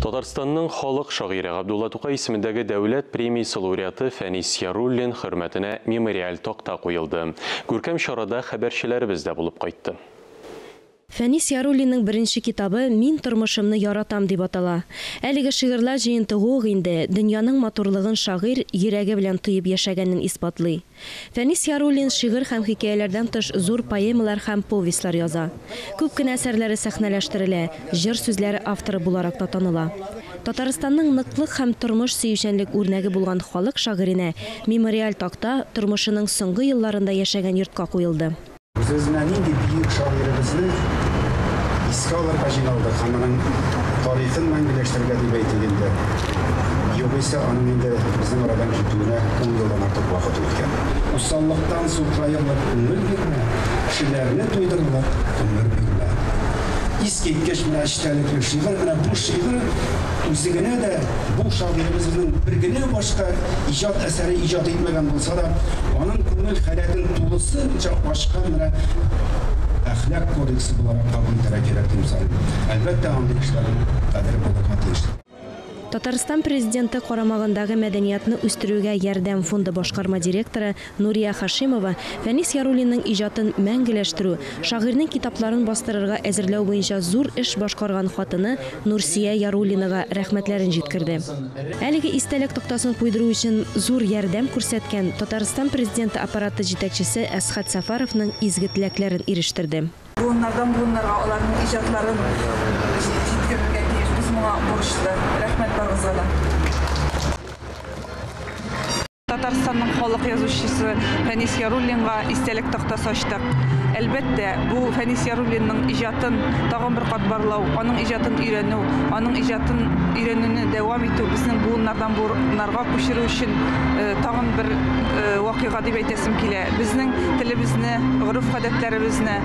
Татарстанның халык шагыйре, Габдулла Тукай исемендәге дәүләт премиясе лауреаты Фәнис Яруллин хөрмәтенә мемориаль такта куелды. Күркәм чарада хәбәрчеләребез дә булып кайтты. Фәнис Яруллинның беренче китабы Мин тормышымны яратам дип атала. Әлеге шигырьләр җыентыгы ук инде дөньяның матурлыгын шагыйрь йөрәге белән тоеп яшәгәнен исбатлый. Фәнис Яруллин шигырь һәм хикәяләрдән тыш зур поэмалар һәм повестьлар яза. Күп кенә әсәрләре сәхнәләштерелә, җыр сүзләре авторы буларак та таныла. Татарстанның ныклык һәм тормыш сөючәнлек үрнәге булган халык шагыйренә мемориаль такта тормышының соңгы елларында яшәгән йортка куелды. Без менә нинди бөек шагыйребезне искә алырга җыйналдык һәм аның тарихын мәңгеләштерергә дип әйтик инде. Югыйсә аның инде безнең арадан китүенә 10 елдан артык вакыт үткән. Усаллыктан сукыраерлык күңел бирмә, кешеләрне туйдырырлык гомер бирмә. Искиткеч менә эчтәлекле шигырь, менә бу шигырь үзе генә дә бу шагыйребезнең бер генә башка иҗат әсәре иҗат итмәгән булса да, аның күңел халәтен тулысынча ачкан менә әхлак кодексы буларак кабул итәргә кирәк дип саныйм. Әлбәттә, андый кешеләрнең кадере булырга тиеш. Татарстан Президенты карамагындагы Мәдәниятны үстерүгә ярдәм фонды башкарма директоры Нурия Хашимова Фәнис Яруллинның иҗатын мәңгеләштерү, шагыйрьнең китапларын бастырырга әзерләү буенча зур эш башкарган хатыны Нурсия Яруллинага рәхмәтләрен җиткерде. Әлеге истәлек тактасын куйдыру өчен зур ярдәм күрсәткән Татарстан Президенты аппараты җитәкчесе Әсхәт Сәфәровның изге теләкләрен ирештерде. Буыннардан буыннарга аларның иҗатларын җиткерергә тиеш. Без моңа бурычлы. Рәхмәт барыгызга да. Татарстанның халык язучысы Фәнис Яруллинга истәлек тактасы ачтык. Әлбәттә, бу Фәнис Яруллинның иҗатын тагын бер кат барлау, аның иҗатын өйрәнү, аның иҗатын өйрәнүне дәвам итү, безнең буыннардан буыннарга күчерү өчен тагын бер вакыйга дип әйтәсем килә. Безнең телебезне, гореф-гадәтләребезне,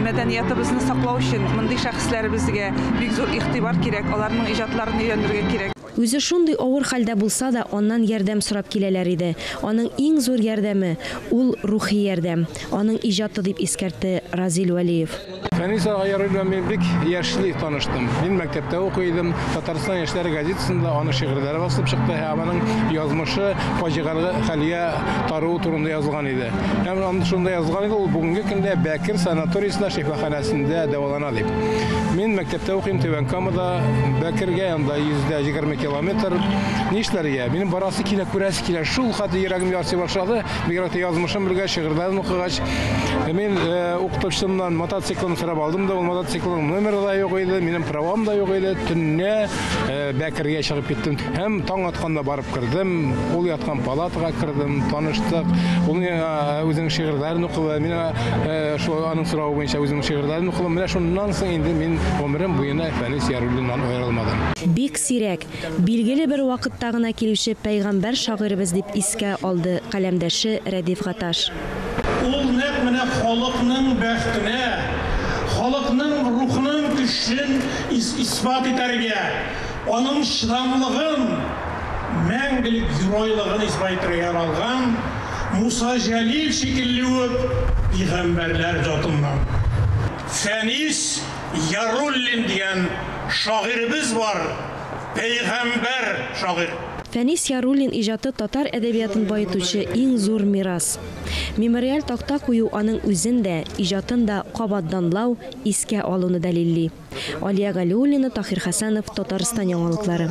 мәдәниятыбызны саклау өчен мондый шәхесләребезгә бик зур игътибар кирәк, аларның иҗатларын өйрәнергә кирәк. Үзе шундый авыр хәлдә булса да, аннан ярдәм сорап киләләр иде. Аның иң зур ярдәме ул рухи ярдәм, аның иҗаты, дип искәртте Разил Вәлиев. Фәнис ага Яруллин белән мин бик яшьли таныштым. Мин мәктәптә укый идем. Татарстан яшьләре газетасында аның шигырьләре басылып чыкты һәм аның язмышы фаҗигале хәлгә таруы турында язылган иде. Һәм анда шунда язылган иде, ул бүгенге көндә Бәкер санаториясендә шифаханәсендә дәвалана дип. Мин мәктәптә укыйм Түбән Камада, Бәкергә анда 120 километр. Нишләргә? Минем барасы килә, күрәсе килә. Шул хәтле йөрәгем ярсый башлады. Бигрәк тә язмышым белгәч, шигырьләрен укыгач. Мин укытучымнан мотоциклын сорап алдым да, ул мотоциклның номеры да юк иде, минем правам да юк иде. Төнлә Бәкергә чыгып киттем. Һәм таң атканда барып кердем, ул яткан палатага кердем, таныштык. Ул миңа үзенең шигырьләрен укыды, мин шул аның соравы буенча үземнең шигырьләрен укыдым. Менә шуннан соң инде мин гомерем буена Фәнис Яруллиннан аерылмадым. Бик сирәк, билгеле бер вакытта гына килүче пәйгамбәр шагыйребез дип искә алды каләмдәше Рәдиф Гаташ. Ул нәкъ менә халыкның бәхетенә, халыкның рухының көчен исбат итәргә, аның чыдамлыгын, мәңгелек геройлыгын исбат итәргә яралган Муса Җәлил шикелле үк пигамбәрләр затыннан. Фәнис Яруллин дигән шагыйребез бар, пәйгамбәр шагыйрь. Фәнис Яруллин иҗаты татар әдәбиятын баетучы иң зур мирас. Мемориаль такта кую аның үзен дә, иҗатын да кабат данлау, искә алуны дәлилли. Алия Галиуллина, Таһир Хәсәнов, Татарстан яңалыклары.